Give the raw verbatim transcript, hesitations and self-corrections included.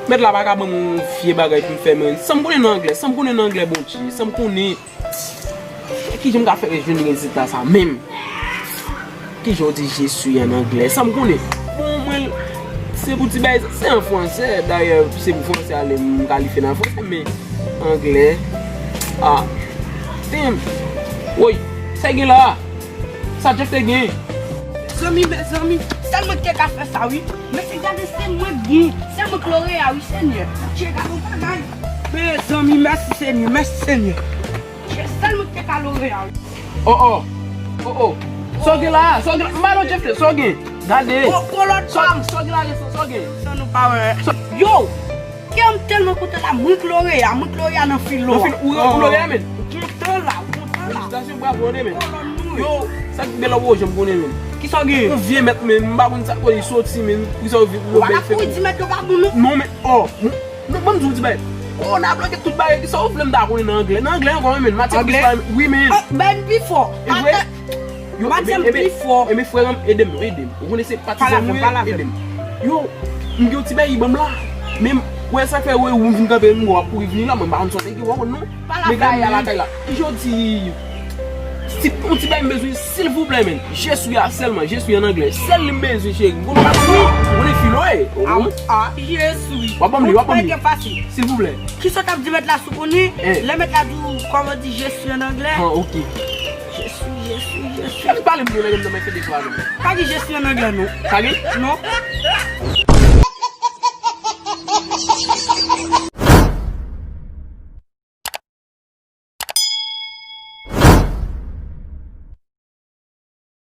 Mèt la pa ka ban m yon vye bagay pou m fè, men. Sa m konnen nan anglè, sa m konnen nan anglè, Bondye, sa m konnen. Kijan m ka fè jwenn rezilta sa menm? Kijan w di je suis an anglè? Sa m konnen. Bon, mwen, se pou ti bagay, se an fransè. Dayè, se pou fransè ale m kalifye nan fransè, men anglè. Ah. Damn. Woy, sa gen la? Sa Jeff te gen? Zanmi, mezanmi, sèl mwen ki te ka fè sa, wi. Mesye, gade, se mwen k gen. Se mwen k loreya, wi, Senyè. Bondye, gade yon bagay. Mezanmi, mèsi, Senyè, mèsi, Senyè. Se sèl mwen ki te ka loreya, wi. Oh, oh. Oh, oh. Sa w gen la? Sa w gen la? M ba non Jeff, sa w gen? Gade. Pran lòt pa m. Sa w gen la, sa w gen? Sa nou pa wè. Yo! Kè m tèlman kontan la, mwen k loreya, mwen k loreya nan filo. Nan filo, ou, ou loreya, men? Ou kontan la, ou kontan la. Felisitasyon, bravo, men. Yo, sa ki bèl la, ou janm konnen, men. Kisa w gen? Yon vye mèt, men, m pa konn sa kote li soti, men. Kisa w vye, ou bèl fè. Wala pou di mèt yo pa bon, non. Non, men, oh, non, ban m di w ti bagay. Oh, n ap bloke tout bagay, kisa w vle m ta konnen nan anglè? Nan anglè ankò, men, matyè plis la, wi, men. Ah, bay m pi fò. E vre? Yo, Matyè m pi fò. Ebyen, frè m, ede m, ede m. Ou konnen se patizan mwen, ede m. Yo, m gen yon ti bagay ban m la. Men, wè sa fè, wè, ou vin kanpe, m wè w ap kouri vini la, mwen m pa konn sa w te gen, w konn non. Men gade m nan lakay la. Jodi, si yon ti bagay m bezwen, silvouplè, men. Je suis a sèlman, je suis an anglè. Sèl li m bezwen, cheri. M konn pa konnen, ou konnen filo, e. Ah, je suis. W ap ban m li, w ap ban m li. Silvouplè. Kisa w t ap di mèt la si w konnen? Lè mèt la di w, kòman di je suis an anglè? Ah, ok. Je suis, je suis, je suis. Epi pale m de nèg m nan men fè de fwa non. Pa gen je suis an anglè non. Pa gen? Non.